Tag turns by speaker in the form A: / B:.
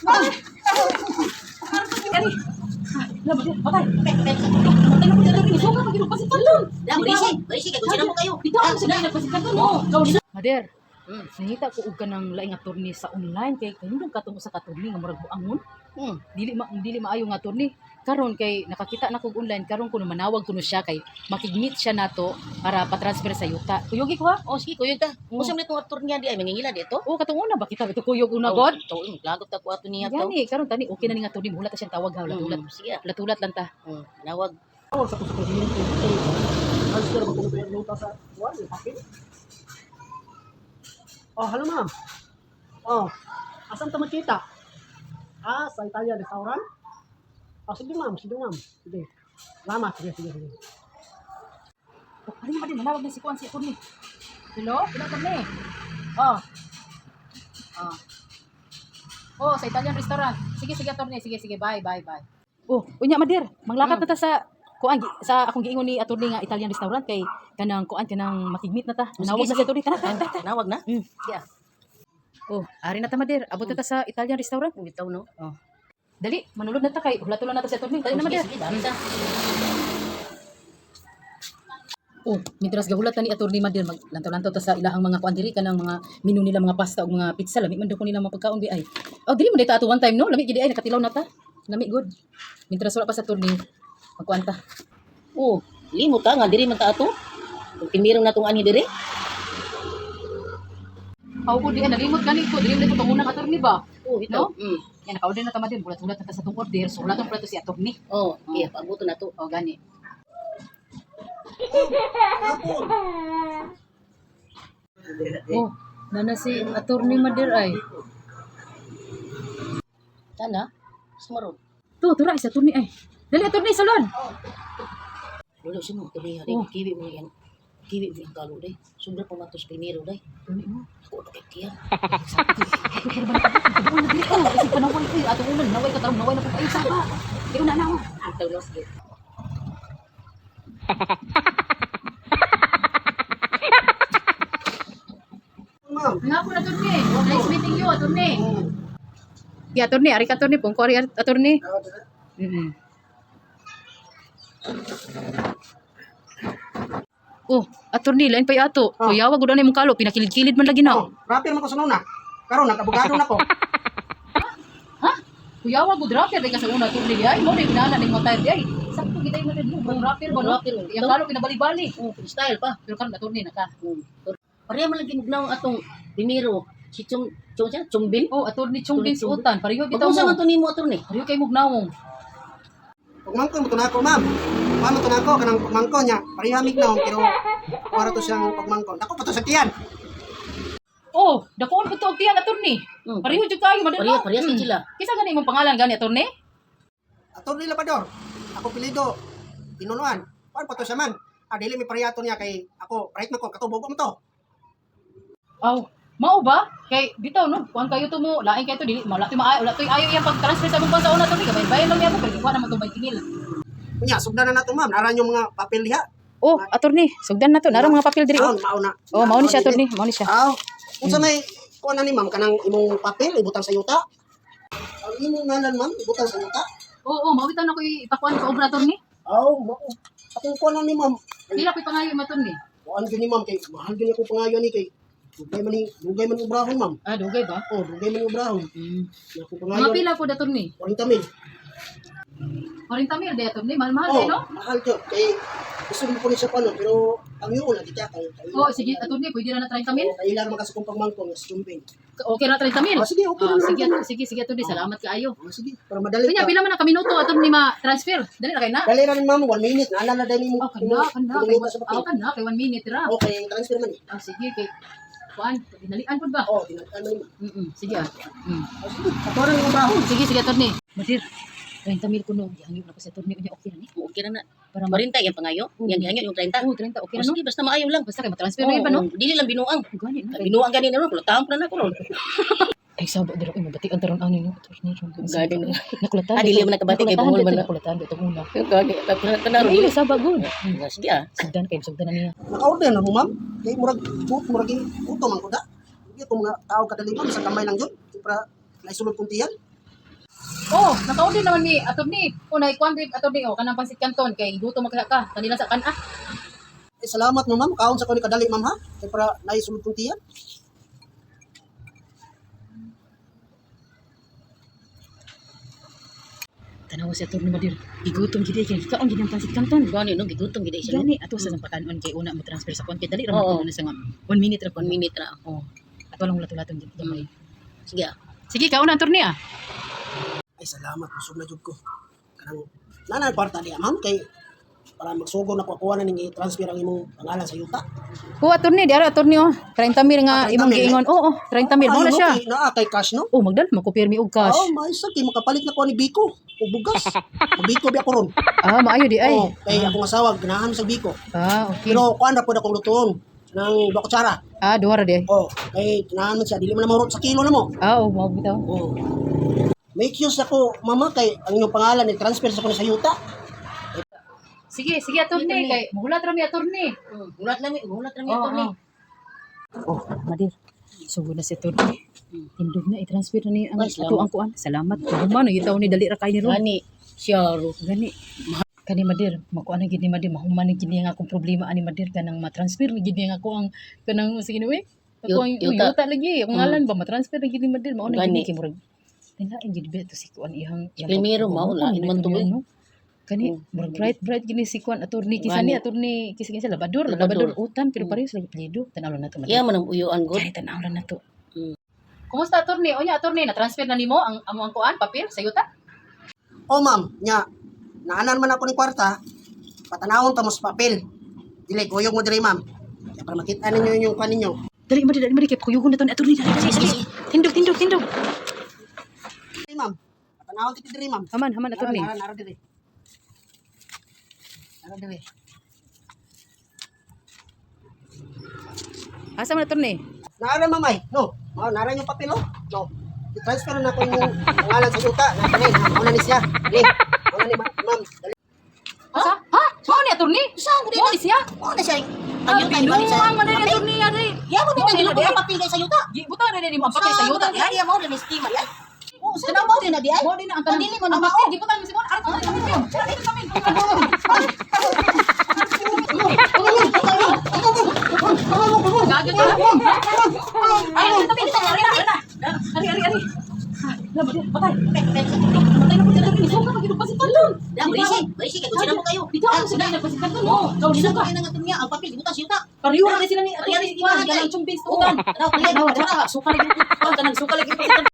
A: Patay. Patay na po siya. Suka pag pasit kanton.
B: Da, marisi, marisi kay kung mo kayo.
A: Bitaw mo sila nagpasit kanton mo. Mader. Nangita ko og kanang laing attorney sa online kay kanindong katong usa ka attorney nga murag buangon. Dili maayo nga attorney. Karon kay nakakita na kog online karon kuno manawag kuno siya kay makig-meet siya nato para pa-transfer sa yuta. Kuyugi ko ha.
B: Oh, sige, kuyog ta. Unsa man itong attorney niya di ay mangingila dito?
A: Oh, katong una ba kita ito kuyog una god?
B: To, lagot ta ko ato niya to.
A: Gani karon tani okay na ni nga attorney, muhulat ta siyang tawag ha, hulat-hulat.
B: Sige. Ah.
A: Hulat-hulat lang ta.
B: Nawag.
C: Tawag sa kusog kliyente. Transfer ba kung luta sa kuwan, papel? Oh, hello ma'am. Oh, asan ta makita? Ah, sa Italia restaurant? Oh, sige ma'am, sige ma'am. Sige. Salamat, sige, sige, sige.
A: Oh, ano ba din manawag na si kuan si attorney? Hello, hello attorney. Oh. Oh. Oh, sa Italian restaurant. Sige, sige attorney, sige, sige. Bye, bye, bye. Oh, unya madir, manglakat na ta sa kuan sa akong giingon ni attorney nga Italian restaurant kay kanang kuan kanang makig-meet na ta.
B: Oh, sige,
A: Manawag na si
B: sige.
A: attorney. Tara, tara, tara.
B: Nawag na? Sige. Ah.
A: Oh, ari na ta madir. Abot na ta sa Italian restaurant.
B: Bitaw no.
A: Oh. Dali, manulod na ta kay hulat-hulat na ta si attorney. Dali
B: Oh,
A: na
B: sige,
A: madir.
B: sige, dami ta.
A: Oh, mintras gahulat na ni attorney Madir maglantaw-lantaw ta sa ilahang mga kuan diri kanang mga menu nila mga pasta ug mga pizza, lami man daw ko nila mga pagkaon bi ay. Oh, diri man day ta ato one time no, lami gid ay nakatilaw na ta. Lami good. Mintras wala pa sa attorney magkuan ta.
B: Oh, limo ta nga diri man ta ato. Kung timirong na tong anhi diri.
A: Aw ko di ay nalimot gani ko diri man ko tong unang attorney ba.
B: Oh, bitaw.
A: No? Yan naka-order na ta Madir, hulat-hulat na ta sa tong order. So hulaton pa to si attorney.
B: Oh, iya, paabuto na to.
A: Oh, gani. Oh, nana si attorney Madir ay.
B: Sana, sumarod.
A: To, tura si attorney ay. Dali attorney salon.
B: Lolo, sino? Tuloy, hari.
A: Oh.
B: Kiwi mo yan. Kiwi mo yung kalo, day. Sobra pa matos primero, day.
A: Dali mo.
B: Ako, ano kay tiyan?
A: Pero ba na dili oh, kasi panaway oy, atong unan naway ka tarong naway na po kayo saba. Di una na oh.
B: Bitaw no, sige.
C: Ma'am.
A: Nga po na attorney. Nice meeting you, attorney. Ya attorney, ari ka attorney, pungko ari attorney. Oh, attorney, lain pay ato.
C: Oh.
A: Kuyawa gud na imong kalo, pinakilid-kilid man lagi na.
C: Oh, rapper man ko sa nuna. Karon nag-abogado na ko.
A: Ha? Kuyawa gud rapper day ka sa una attorney di ay mo na ginana ning mga di ay. Sakto gid ay mo bro rapper ba no?
B: Rapper, oh.
A: Iyang kalo pinabali-bali.
B: Oh, style pa.
A: Pero karon attorney na ka.
B: Pareha man lang ginugnaw ang atong primero. Si Chung, Chung siya? Chungbin?
A: Oh, attorney Chong Bin
B: Chong-
A: Suotan, pareho bitaw
B: Pag-unsa
A: mo.
B: man to nimo, attorney?
A: Pareho kay mugnaong.
C: Pagmangkon mo to nako, ma'am. Paano to nako kanang pagmangkon niya? Pareha mig na pero para to siyang pagmangkon. Dako pa to sa tiyan.
A: Oh, dakuon po to og tiyan attorney. Pareho jud kayo madal.
B: Pareha, pareha sa sila.
A: Kinsa gani imong pangalan gani attorney?
C: Attorney Labador. Ako pilido. Tinunuan. Kuan pa to siya man. Ah, dili mi pareha to niya kay ako right man ko katubogo mo to.
A: Aw, mao ba? Kay bitaw no, kuan kayo to mo, lain kayo to dili mo, wala to maayo, wala to ayo iyang pag-transfer sa mong sa una attorney, gabay bayan lang niya mo pero kuha naman to 20 mil.
C: Unya, sugdan na nato ma'am. Naran yung mga papel diha.
A: Oh, attorney, sugdan na to, narang mga papel diri.
C: Aon, mao na.
A: Oh, mao ni siya attorney, mao ni siya.
C: Aw, unsa may kuan na ni ma'am kanang imong papel ibutang sa yuta? Ang imong ngalan ma'am ibutang sa yuta?
A: Oo, oh, mao bitaw na ko ipakuan sa obra attorney.
C: Aw, mao. Akong kuan na ni ma'am.
A: Pila ko'y pangayo mo attorney?
C: Kuan gyud ni ma'am kay mahal gyud ako pangayo ni kay dugay man ni dugay man obrahon ma'am.
A: Ah, dugay ba?
C: Oh, dugay man obrahon. Ako
A: Mga
C: pangayo.
A: pila po attorney?
C: 40 mil.
A: 40 mil di attorney, mahal-mahal
C: Oh,
A: eh, no?
C: mahal gyud kay gusto mo po ni siya paano pero ang yun lagi ka kay kay.
A: Oh, sige attorney, pwede na na 30 mil?
C: Kay ilan man kasi kung pagmangkon sa Chumbin.
A: Okay na 30 mil.
C: Oh, sige, okay
A: Ah,
C: na.
A: sige, sige, sige, attorney, salamat kaayo.
C: Oh, sige, para madali
A: Kanya
C: ka.
A: pila man ang kaminuto attorney ma-transfer. Dali na kay na.
C: Dali ra ni ma'am, 1 minute na alala dali mo.
A: Oh, kana, kana, kay
C: sa papel.
A: oh, kana, kay 1 minute ra.
C: Okay, transfer man eh.
A: Ah, sige kay kuan, dinalian pud ba?
C: Oh, tinagtan man ni ma'am.
A: Sige ah.
C: Oh, sige, katuran ni obrahon.
A: Sige, sige attorney. Madir, 30 mil kuno, gihangyo na ko sa attorney unya okay ra ni.
B: Okay ra na.
A: Para
B: 40 yung pangayo. Yang gihanyo yung 30.
A: Oh, 30 okay
B: Oh,
A: ra no.
B: sige, basta maayo lang.
A: Basta kay ma-transfer na iba no.
B: Oh, dili lang binuang.
A: Gani no.
B: Binuang gani na ron, kulatahan pa na ako ron.
A: Ay sabo dira oy mabati ang taron ani no attorney ron.
B: Gani no.
A: Nakulatan.
B: Ah, dili man nakabati kay bungol man na.
A: Nakulatan dito una.
B: Gani, tanaro.
A: Ay, saba good.
B: Sige ah.
A: Sugdan kay sugdan na niya.
C: Naka-order na mo ma'am. Kay murag but murag uto man ko da. Hindi ko mga tao kadali ma'am sa kamay lang yun. Para naisulod kong tiyan.
A: Oh, naka-order naman mi attorney. Oh, naikuan di attorney oh kanang pansit canton kay gutom man ka kanila sa kan-ah.
C: Eh, salamat mo, ma'am. Kaon sa ko ni kadali, ma'am, ha? Kay para naisulod kong tiyan.
A: Tanaw si attorney Madir. Gigutom gid kay kaon gid ang pansit canton.
B: Gani no, gigutom gid siya. No?
A: Gani ato sa pakanon kay una mo transfer sa kuan kay dali ra
B: Oo.
A: man na sa nga 1 minute ra
B: 1 minute ra.
A: Oh. Ato lang ulato-ulaton gid gamay.
B: Sige ah.
A: Sige, kaon na attorney ah.
C: Ay, salamat. Busog na jud ko. Kanang, nanay kwarta diya, ma'am. Kay para magsugo na ko, kuha na ning i-transfer ang imong pangalan sa yuta.
A: Oh, attorney, di ara attorney oh. 30 mil nga
C: Ah, 30
A: imong
C: mil, eh?
A: giingon. Oo, oh, 30 mil mao na
C: Ay,
A: siya.
C: Okay, naa kay cash, no?
A: Oh, magdala makupirmi og cash.
C: Oh, may kay makapalit na ko ni Biko o bugas. Biko bi ako ron.
A: Ah, maayo di ay.
C: Oh, kay akong asawa ganahan sa Biko.
A: Ah, okay.
C: Pero kuan ra pud akong lutuon nang duha kutsara.
A: Ah, duha ra di ay.
C: Oh, kay ganahan man siya dili man na mahurot sa kilo na mo.
A: Ah, oh, mao bitaw.
C: Oh. Make use ako, mama, kay ang inyong pangalan i-transfer sa ko na sa yuta.
A: Sige, sige attorney kay muhulat ra mi attorney.
B: Hulat lang, hulat lang
A: Oo,
B: attorney.
A: oo. Oh, Madir. Sugod na si attorney. Tindog na i-transfer na ni ang
B: Ay,
A: ato ang kuan. Salamat. Human gitaw ni dali ra kay ni ron.
B: Gani siya ro.
A: Gani. Kani Madir, makuan na gid ni Madir, mahuman na gid ni ang akong problema ani Madir kanang ma-transfer na gid ni ang ako ang kanang sige ni we. Ako ang
B: Yuta.
A: yuta lagi, akong ngalan ba ma-transfer na gid ni Madir, mao na gid
B: Gani.
A: ni kay murag. Lain gid ba to si kuan ihang
B: Si Primero, mao, lain man to, eh.
A: No? Kani murag bright bright gini si kuan attorney kisa ni
B: Gani.
A: attorney kisa kisa Labador, Labador
B: Labador.
A: utan pero pareho sila apelyido. Tan-aw lang nato Madir.
B: Iya man ang uyuan gud.
A: Kani tan-aw lang nato. Kumusta attorney? Onya attorney, na-transfer na nimo ang amo ang kuan papel sa yuta?
C: Oh, ma'am, nya naanan man ako ng kwarta, patanawon ta mo sa papel. Dili kuyog mo diri, ma'am. Kaya para makita ninyo yung kuan ninyo.
A: Dali mo dali mo kay kuyugon na to ni attorney dali dali dali. Tindog tindog tindog.
C: Diri, ma'am. Patanawon kita diri, ma'am.
A: Haman haman
C: Nara,
A: attorney.
C: nara, nara diri. Nara diri.
A: Asa man attorney?
C: Nara mamay, no. Mao nara yung papel oh. No. I-transfer na ko yung pangalan sa yuta. Na kani, na mao na ni siya. Ni. Mao na ni ma'am. Dali.
A: Asa? Ha? Mao ni attorney?
B: Saan
A: Mao ni siya?
B: Mao na siya.
A: Ah,
B: Ang yuta ibalik sa.
A: binuang man ni attorney ari.
B: Ya mo
A: Mao
B: ni
A: na
B: ang
A: di ay.
B: papel kay sa yuta.
A: Gibutang na ni mo ang papel sa yuta di ay.
B: Di mao na estima di ay. Oh, sa mao na di ay.
A: Mao di na ang kanang.
B: Dili mo na
A: ang
B: mao.
A: papel gibutang mo si Mon. Ari kami kami. Ari kami. Gago ka. Ay, tabi tabi ari ari. Ari ari ari. Ah, lama dia, patay. Patay na po siya attorney. Suka pag pa si Kanton.
B: Da, barisi, barisi kay kutsara mo kayo.
A: Bitaw ang sila na pa si Kanton. Oh, ikaw
B: Dili
A: suka.
B: mo na nga tunya ang papel gibutan sa yuta.
A: Pareho na sila ni
B: Pareho
A: attorney
B: na
A: si Juan,
B: sila.
A: kanang chumbins tukan.
B: Tanaw,
A: Tanaw, suka lagi. Kanang suka lagi.